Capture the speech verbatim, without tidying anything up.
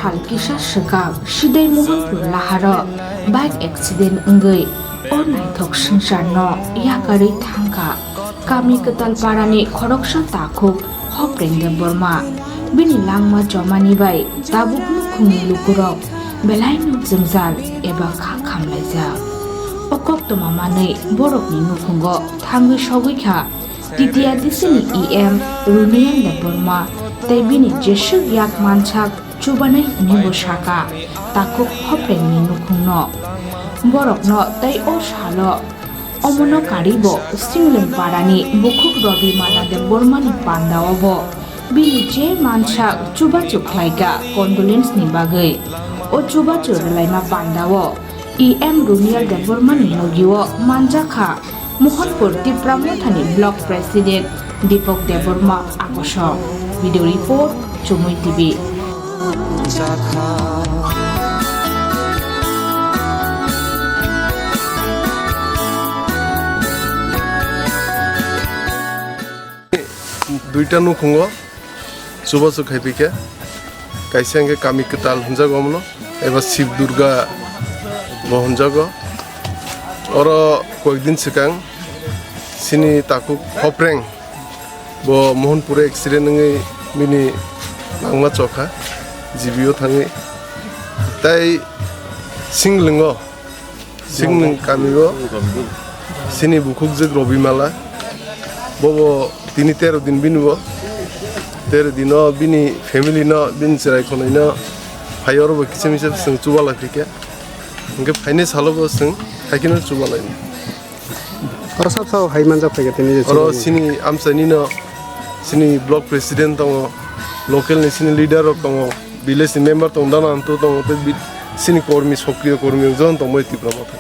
Sal kisa swkang Sidai Mohanpur laharo bike accident wngwi o naithok swngcharno yakarwi thangkha kami kwtal parani khoroksa takhuk Hopreng Debbarma. Bini langma chomani bai tabuk nukhungni lukurok belaino jwngjal eba kha khamlaijak. O koktwma manwi borokni nukhungo thangwi sogwi kha T T R D C ni E M Runiel Debbarma tei bini jeswk yak mansak chubanai hwnwi bo sakha takhuk Hoprengni nukhungno. Borokno tei o salo omono karwi bo Singlwng parani bukhuk Robimala Debbarmani pandao bo bini je mansak chubachu khlaikha condolence ni bagwi. O chubachu rwlaima pandao E M Runiel Debbarmani logio manjakha Mohanpur Tipra Mothani Block President Deepak Debbarma Akosha. Video report, Chumui T V. Duita nukhungo chubachu khai phi khe, kaisa hwnkhe kami kwtal hwnjago omono, eba Shiv Durga bo hwnjago. Oro koyekdin swkang chini takhuk Hopreng bo Mohanpur accident wngwi bini langma chokha, G B o thangwi. Tai Singlwngo Singlwng kamio chini bukhukjwk Robimala, bobo tini tero din bini bo, tero dino bini family no, bini chwrai khonoi no phai oro bo kisa misa chwng chubalai phi khe, hwnkhe phaini salo bo chwng haikhe no chubalai. Oro sab sao hai manjak phai khe tini je oro chubalai. Chini amchaini no chini block president tongo, local ni chini leader rok tongo, village ni member tongo, dana antu tongo, tei bi-, chini kormi, sokriyo kormi, jon tongbai Tipra Motha.